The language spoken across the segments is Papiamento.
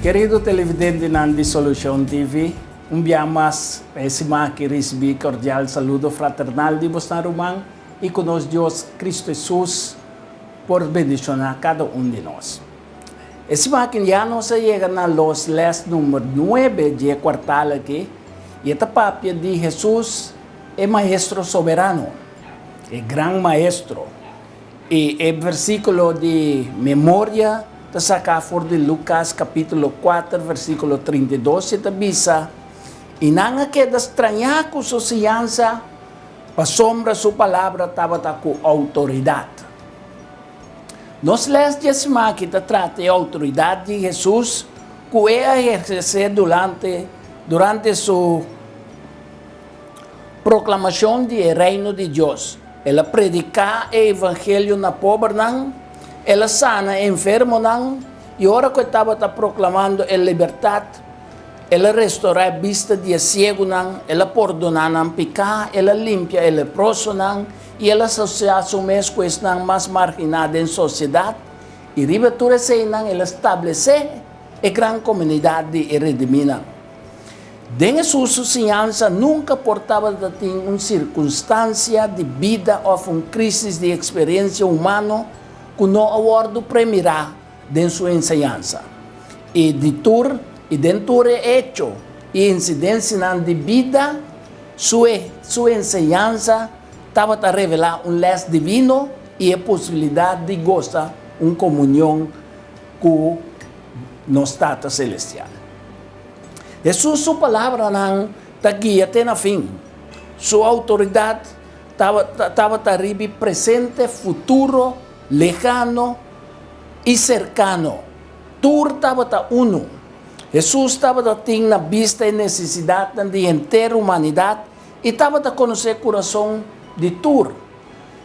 Kerido televidentenan di Solucion TV, un bia mas pa e siman aki ricibi cordial saludo fraternal di bosnan ruman y cu nos Dios Cristo Jesus por bendiciona cada un di nos. E siman aki ya nos a yega na los les number nuebe dje kwartal aki y e ta papia di Jesus e Maestro Soberano, e Gran Maestro. I e versíkulo di memoria ta saká for di Lukas kapítulo kuater versíkulo 32 i ta bisa, I nan a keda strañá ku su siñansa, pasobra su palabra tabata ku outoridat. Nos lès di e siman aki ta trata e outoridat di Hesus ku e a ehersé durante durante su proklamashon di e Reino di Dios. El a prediká e evangelio na pobernan, el a sana e enfermonan, i ora ku e tabata proklamando e libertat, el a restorá e bista di e siegunan, el a pordoná nan piká, el a limpia e leprosonan, i el a asosiá su mes ku esnan mas marginá den sosiedat, i riba tur eseinan el a stablesé e gran komunidat di e redimínan. Den Hesus su siñansa nunka por tabata tin un sirkunstansia di bida òf un krísis di eksperensia humano ku no a wòrdu premirá den su enseñansa. I di tur i den tur e echo i insidensianan di bida, su su enseñansa tabata revelá un lès divino i e posibilidat di gosa un komunion ku nos Tata Selestial. Hesus su palabranan ta guia te na fin. Su outoridat tabata riba presente, futuro, lehano i serkano. Tur tabata unu. Hesus tabata tin na bista e nesesidatnan di henter humanidat i tabata konosé kurason di tur.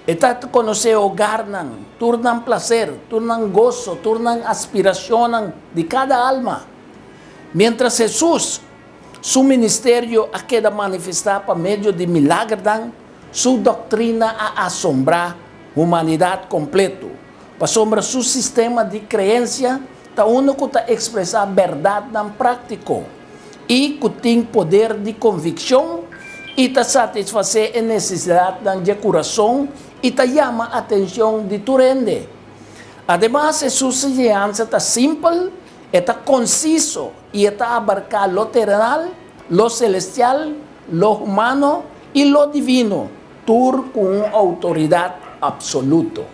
E tabata konosé hogarnan, tur nan plaser, tur nan goso, tur nan aspirashonnan di kada alma. Miéntras Hesus su ministerio a keda manifestá pa medio di milagernan, su doktrina a asombrá humanidat kompleto, pasobra su sistema di kreensia ta unu ku ta ekspresá bèrdatnan práktiko i ku tin poder di konvikshon i ta satisfasé e nesesidatnan dje kurason i ta yama atenshon di tur hende. Ademas, Hesus su siñansa ta simpel. E ta konsiso i e ta abarká lo terenal, lo selestial, lo humano i lo divino, tur ku un outoridat apsoluto.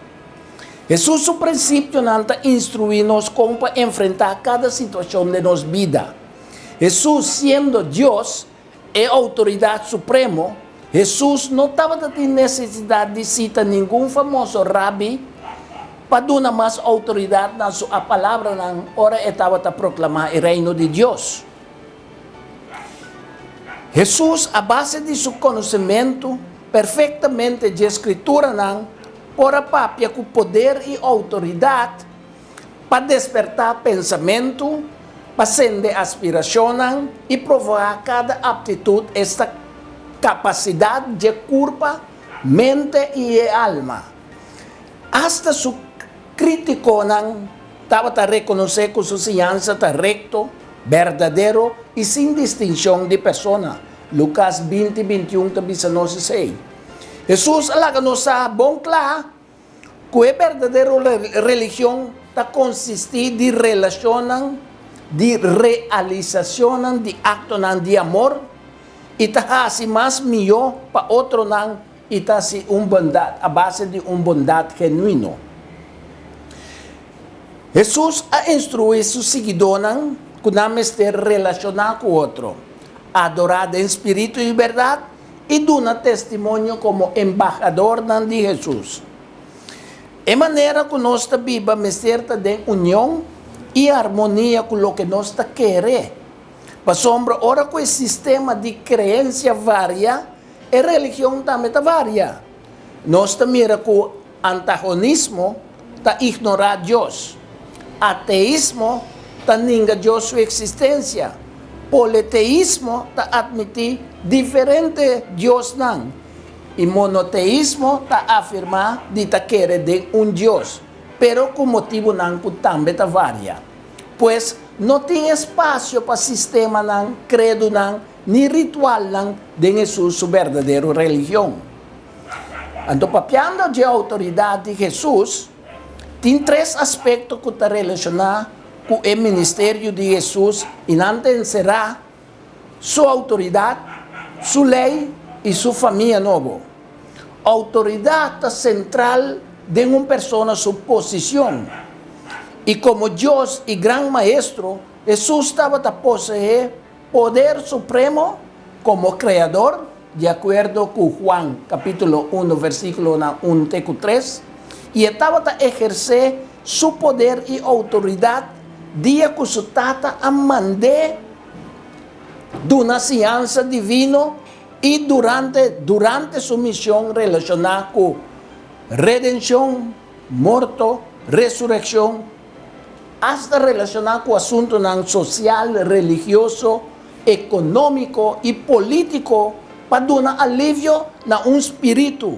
Hesus su prinsipionan ta instruí nos kon pa enfrentá kada situashon den nos bida. Hesus, siendo Dios, e outoridat supremo, Hesus no tabata tin nesesidat di sita ningun famoso rabi pa duna mas outoridat na su palabranan ora e tabata proklamá e Reino di Dios. Hesus, a base di su konosementu perfektamente dje Skrituranan, por a papia ku poder i outoridat pa despertá pensamentu, pa sende aspirashonnan i provoká kada aptitut, esta kapasidat dje kurpa, mente i e alma. Asta su krítikonan tabata rekonosé ku su siñansa ta rekto, berdadero i sin distinshon di persona. Lukas 20, 21 ta bisa nos esei. Hesus a laga nos sa bon kla Ku e berdadero religion ta konsistí di relashonnan, di realisashonnan di aktonan di amor i ta hasi mas mihó pa otronan i ta hasi un bondat a base di un bondat genuino. Hesus a instruí su siguidónan ku nan mester relashoná ku otro, adorá den spiritu i bèrdat i duna testimonio komo embahadornan di Hesus. E manera ku nos ta biba mester ta den union i armonia ku loke nos ta kere. Pasobra ora ku e sistema di kreensia varia, e religion tambe ta varia. Nos ta mira ku antagonismo ta ignorá Dios. Ateismo ta ninga Dios su eksistensia. Politeismo ta atmití diferente diosnan. I monoteismo ta afirmá di ta kere den un Dios, pero ku motibunan ku tambe ta varia. Pues, No tin espasio pa sistemanan, kredonan, ni ritualnan den Hesus su berdadero religion. Anto papiando dje outoridat di Hesus, tin tres aspekto ku ta relashoná ku e ministerio di Hesus i nan ta enserá su outoridat, su lei i su famia nobo. Outoridat ta sentral den un persona su posishon. I komo Dios i Gran Maestro, Hesus tabata poseé poder supremo komo Kreador, di akuerdo ku Juan kapítulo unu versíkulonan un te ku tres, i e tabata ehersé su poder i outoridat dia ku su Tata a mand'é duna siñansa divino i durante durante su mision relashoná ku redenshon, morto, resurekshon, asta relashoná ku asuntunan sosial, religioso, ekonómiko i polítiko pa duna alivio na un spiritu.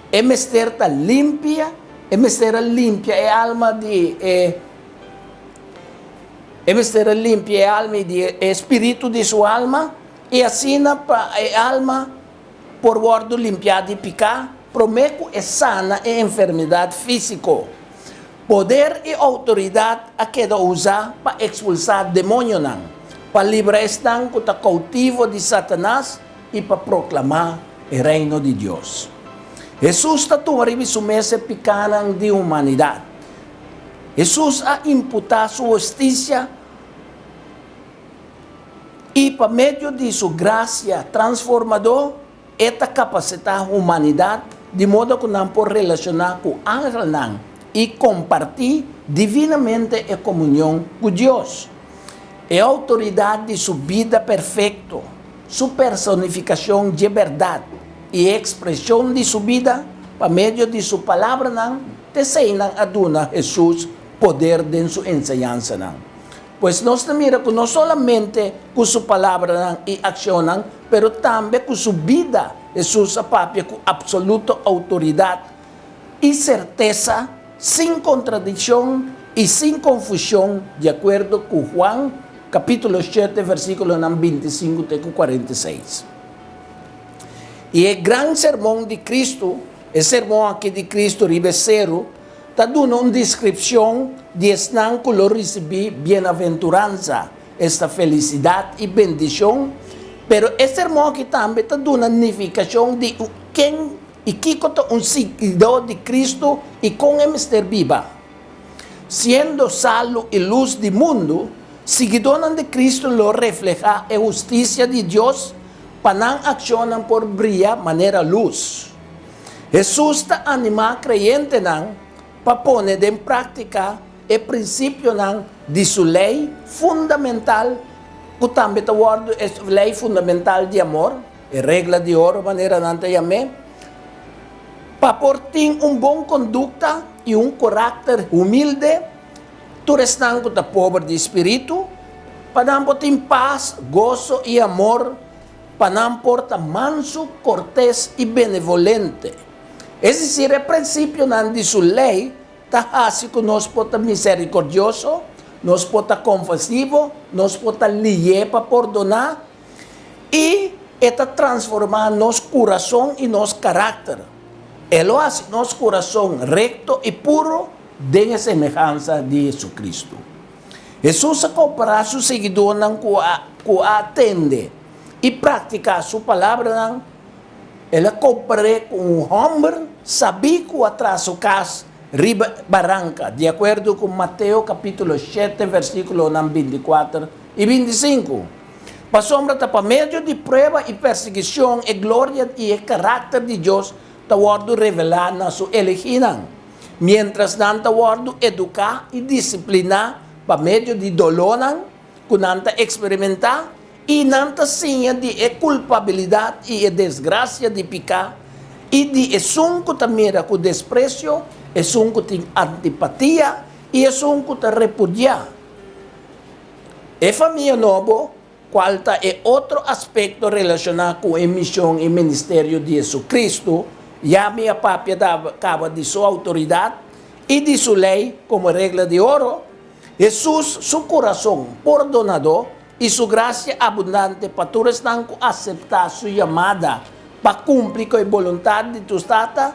E mester ta limpia, e mester a limpia e alma di e e mester a limpia e alma i di e spiritu di su alma, i asina pa e alma por wòrdu limpiá di piká promé ku e sana e enfermedat físiko. Poder i outoridat a keda usá pa ekspulsá demonionan, pa libra esnan ku ta koutivo di Satanas i pa proklamá e Reino di Dios. Hesus ta tuma riba su mes e pikánan di humanidat. Hesus a imputá su hustisia i pa medio di su grasia transformadó E ta kapasitá humanidat di moda ku nan por relashoná ku angelnan i kompartí divinamente e komunion ku Dios. E outoridat di su bida perfekto, su personifikashon dje bèrdat i e ekspreshon di su bida pa medio di su palabranan, t'eseinan a duna Hesus poder den su enseñansanan. Pues nos ta mira ku no solamente ku su palabranan i akshonnan, pero tambe ku su bida Hesus a papia ku apsoluto outoridat i sertesa, sin kontradikshon i sin konfushon, di akuerdo ku Juan kapítulo shete versíkulonan 25 te ku 46. I e gran sermon di Kristu, e sermon aki di Kristu riba e seru, ta duna un deskripshon di esnan ku lo risibí bienaventuransa, esta felisidat i bendishon, pero e sermon aki tambe ta duna nifikashon di ken i kiko ta un siguidó di Kristu i kon e mester biba. Siendo salu i lus di mundu, siguidónan di Kristu lo reflehá e hustisia di Dios pa nan akshonnan por bria manera lus. Hesus ta animá kreyentenan pa pone den práktika e prinsipionan di su lei fundamental, ku tambe ta wòrdu e lei fundamental di amor, e regla di oro manera nan ta yam'é, pa por tin un bon kondukta i un karakter humilde, tur esnan ku ta pober di spiritu, pa nan por tin pas, goso i amor. Pa nan por ta mansu, kortes i benevolente. Es desir, e prinsipionan di su lei ta hasi ku nos por ta miserikordioso, nos por ta konfasivo, nos por ta lié pa pordoná i e ta transformá nos kurason i nos karakter. E lo hasi nos kurason rekto i puru den e semehansa di Hesukristu. Hesus a kompará su siguidónan ku a ku a atende i praktiká su palabranan, el a kompar'é ku un hòmber sabí ku a traha su kas riba baranka, di akuerdo ku Mateo kapítulo shete versíkulonan 24 i 25. Pasobra ta pa medio di prueba i persiguishon e gloria i e karakter di Dios ta wòrdu revelá na su elegínan, miéntras nan ta wòrdu eduká i disipliná pa medio di dolónan ku nan ta eksperimentá, i nan ta siña di e kulpabilidat i e desgrasia di piká, i di esun ku ta mira ku despresio, esun ku tin antipatia i esun ku ta repudiá. E famia nobo Cual ta e otro aspecto relaciona cu e mision y ministerio di Jesucristo? Ya mi a papia caba di su autoridad y di su ley como regla di oro. Hesus su kurason pordonadó i su grasia abundante pa tur esnan ku aseptá su yamada pa kumpli ku e boluntat di tus Tata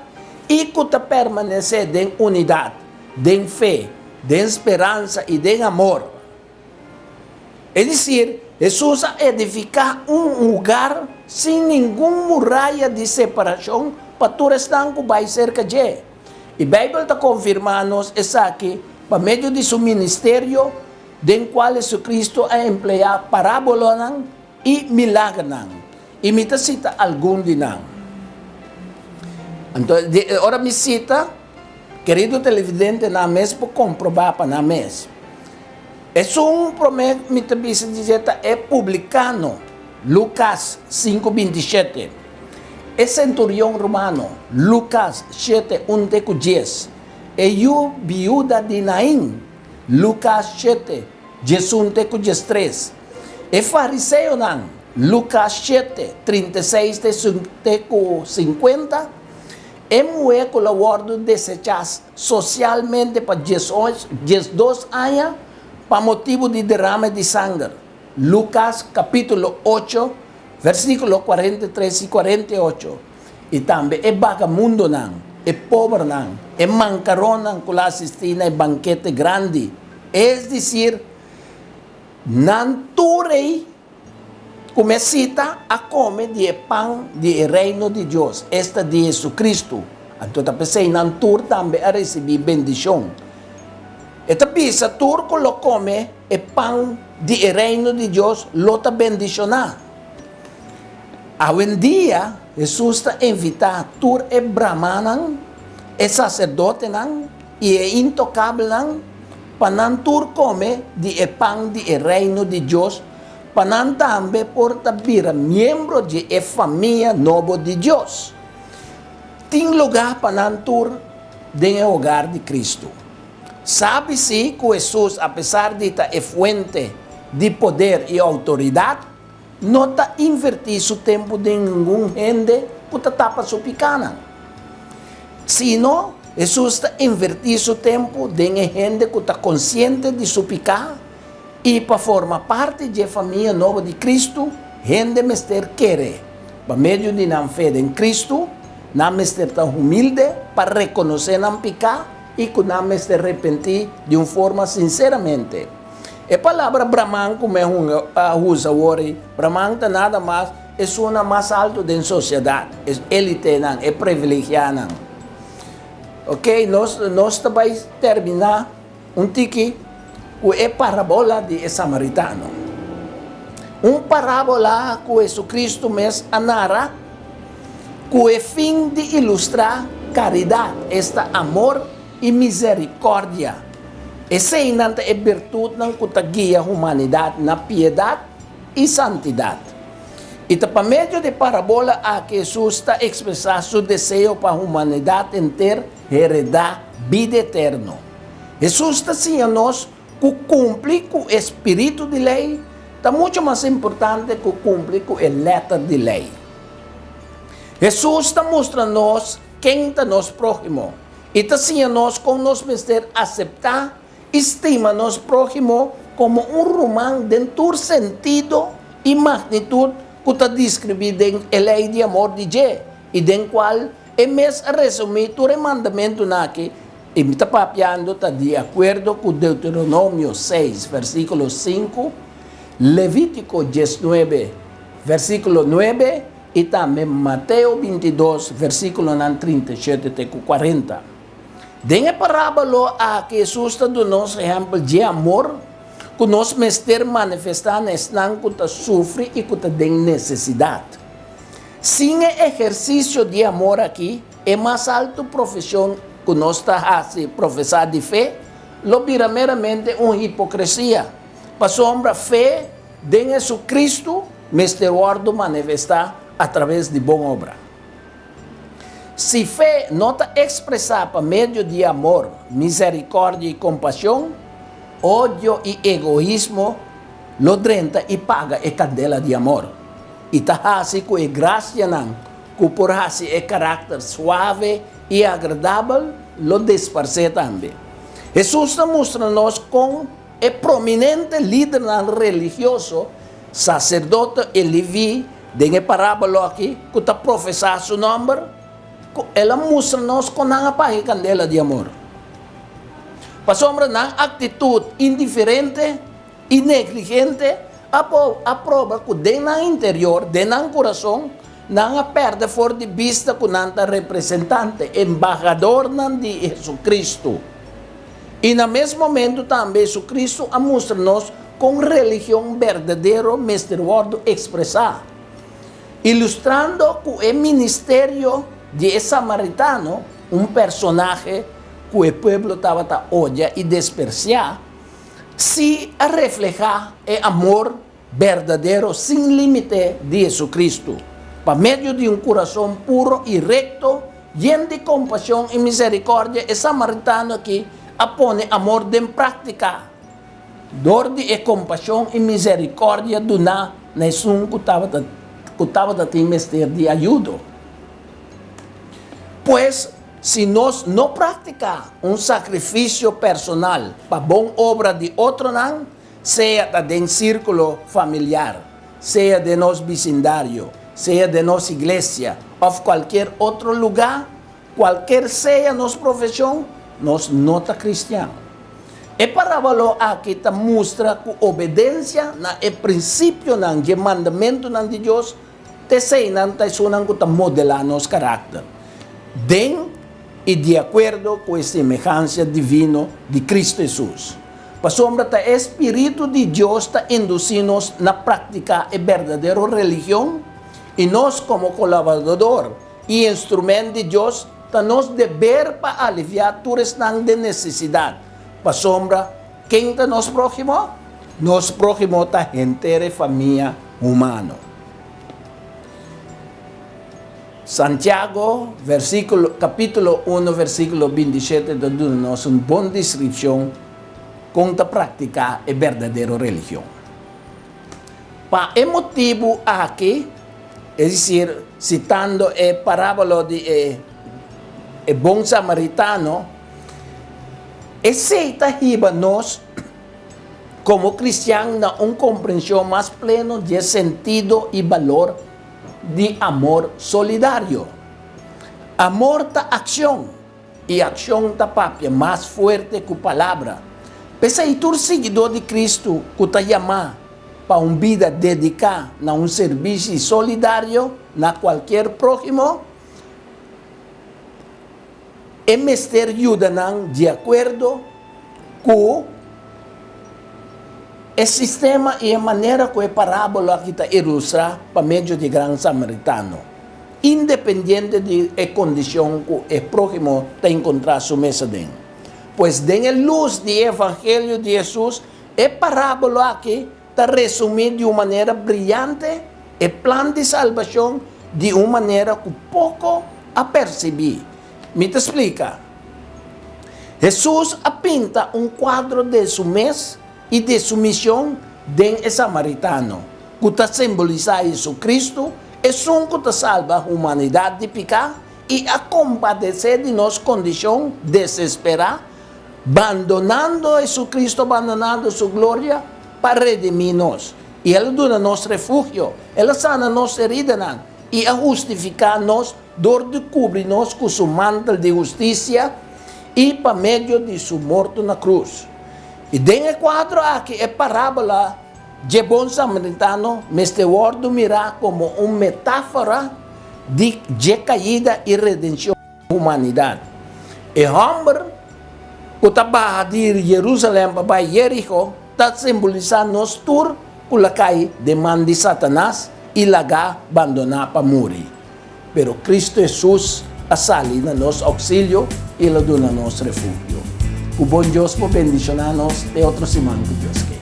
i ku ta permanesé den unidat, den fe, den speransa i den amor. Es desir, Hesus a edifiká un hogar sin ningun muraya di separashon pa tur esnan ku bai serka dje. I Beibel ta konfirmá nos esaki pa medio di su ministerio den kual Hesukristu a empleá parábolanan i milagernan. I mi ta sita algun di nan. Anto, ora mi sita, kerido televidentenan mes por komprobá pa nan mes. Esun promé mi ta bisa dje ta e publikano, Lukas sinku 27. E senturion romano, Lukas shete un te ku dies. E yu biuda di Nain, Lukas shete, 11 te ku 13. E fariseonan, Lukas shete, 36 te ku 50. E muhé ku lo wòrdu desechá sosialmente pa 12 aña pa motibu di derame di sanger, Lukas kapítulo 8, versíkulo 43 i 48, i tambe e bagamundonan, e pobernan, e mankaronnan ku lo asistí na e bankete grandi, es desir, nan tur ei Ku mesita a kome di e pan di e Reino di Dios, esta di Hesukristu. Anto ta p'esei nan tur tambe a risibí bendishon. E ta bisa tur ku lo kome e pan di e Reino di Dios lo ta bendishoná. Awendia Hesus ta invitá tur e brahmanan, e saserdotenan i e intokabelnan pa nan tur kome di e pan di e Reino di Dios, pa nan tambe por ta bira miembro di e famia nobo di Dios. Tin lugá pa nan tur den e hogar di Kristu. Sabi si ku Hesus, apesar di ta e fuente di poder i outoridat, no ta invertí su tempu den ningun hende ku ta tapa su pikánan. Sino, Hesus ta invertí su tempu den e hende ku ta konsiente di su piká i pa forma parti dje famia nobo di Kristu, hende mester kere. Pa medio di nan fe den Kristu, nan mester ta humilde pa rekonosé nan piká i ku nan mester repentí di un forma sinseramente. E palabra Brahman ku mi a usa awor ei, Brahman ta nada mas esunnan mas altu den sosiedat, e elitenan, e privilegianan. Ok, nos nos ta bai terminá un tiki ku e parabola di e samaritano. Un parabola ku Hesukristu mes a nara ku e fin di ilustrá karidat, esta amor i miserikòrdia. Eseinan ta e birtutnan ku ta guia humanidat na piedat i santidat. I ta pa medio di e parabola aki Hesus ta ekspresá su deseo pa humanidat henter heredá bida eterno. Hesus ta siña nos ku kumpli ku e spiritu di lei ta muchu mas importante ku kumpli ku e lèter di lei. Hesus ta mustra nos ken ta nos próhimo i ta siña nos kon nos mester aseptá i stima nos próhimo komo un ruman den tur sentido i magnitut ku ta deskribí den e lei di amor di dje i den kual e mes a resumí tur e mandamentunan aki i mi ta papiando ta di akuerdo ku Deuteronomio 6 versíkulo 5, Levítiko 19 versíkulo 9 i tambe Mateo 22 versíkulonan 37 te ku 40. Den e parábolo aki Hesus ta duna nos ehèmpel dje amor ku nos mester manifestá na esnan ku ta sufri i ku ta den nesesidat. Sin e ehersisio di amor aki, e mas altu profeshon ku nos ta hasi profesá di fe lo bira meramente un hipokresia, pasobra fe den Hesukristu mester wòrdu manifestá atraves di bon obra. Si fe no ta ekspresá pa medio di amor, miserikòrdia i kompashon, odio i egoismo lo drenta i paga e kandela di amor, i ta hasi ku e grasianan ku por hasi e karakter suave i agradabel lo disparsé tambe. Hesus ta mustra nos kon. E prominente lidernan religioso, saserdote i leví den e parábola akí ku ta profesá su nòmber, ku el a mustra nos kon nan a paga e kandela di amor. Pasobra nan aktitut indiferente i negligente a a proba ku den nan interior, den nan kurason, nan a pèrdè for di bista ku nan ta representante, embahadornan di Hesukristu. I na mes momentu tambe Hesukristu a mustra nos kon religion berdadero mester wòrdu ekspresá, ilustrando ku e ministerio di e samaritano, un personahe ku e pueblo tabata odia i despresiá, sí a reflehá e amor berdadero sin límite di Hesukristu, pa medio di un kurason puro i rekto, yen di kompashon i miserikòrdia, e samaritano akí a pone amor den práktika dor di e kompashon i miserikòrdia duná na esun ku tabata ku tabata tin mester di ayudo. Pues, si nos no praktiká un sakrifisio personal pa bon obra di otronan, Sea ta den sírkulo familiar, sea den nos bisindario, sea den nos iglesia òf kualkier otro lugá, kualker sea nos profeshon, nos no ta kristian. E parábolo aki ta mustra ku obedensia na e prinsipionan dje mandamentunan di Dios ta eseinan ta esunnan ku ta modelá nos karakter den i di akuerdo ku e semehansia divino di Kristu Hesus. Pasobra ta e spiritu di Dios ta indusí nos na praktiká e berdadero religion, i nos komo kolaborador i instrument di Dios ta nos deber pa aliviá tur esnan den nesesidat. Pasobra ken ta nos próhimo? Nos próhimo ta henter e famia humano. Santiago, versíkulo, kapítulo uno, versíkulo 27 ta duna nos un bon deskripshon kon ta praktiká e berdadero religion. Pa e motibu aki, es desir, sitando e parábola di e e bon samaritano, esei ta hiba nos komo kristian na un komprenshon mas pleno di e sentido i balor di amor solidario. Amor ta akshon, i akshon ta papia mas fuerte ku palabra. P'esei tur siguidó di Kristu ku ta yamá pa un bida dediká na un servisi solidario na kualkier próhimo, e mester yuda nan di akuerdo ku e sistema i e manera ku e parábola aki ta ilustrá pa medio di gran samaritano, independiente di e kondishon ku e próhimo ta enkontrá su mes aden. Pues den e lus di e evangelio di Hesus, e parábola aki ta resumí di un manera briyante e plan di salbashon di un manera ku poko a persibí. Mi ta splika. Hesus a pinta un kuadro di su mes i di su mishon den e samaritano, ku ta simbolisá Hesukristu, esun ku ta salba humanidat di piká i a kompadesé di nos kondishon desesperá, Bandonando Jesucristo, bandonando Su gloria pa redimí nos. I El a duna nos refugio, El a sana nos heridanan i a hustifiká nos dor di kubri nos ku Su mantel di hustisia i pa medio di Su morto na krus. I den e kuadro aki e parábola dje bon samaritano mester wòrdu mirá komo un metáfora di dje kaida i redenshon. Humanidat. E hòmber ku ta baha di Jerusalèm pa bai Jeriko ta simbolisá nos tur ku la kai den man di Satanas i lagá bandoná pa muri. Pero Kristu Hesus a sali na nos ouksilio i el a duna nos refugio. Ku bon Dios por bendishoná nos te otro siman ku Dios ke.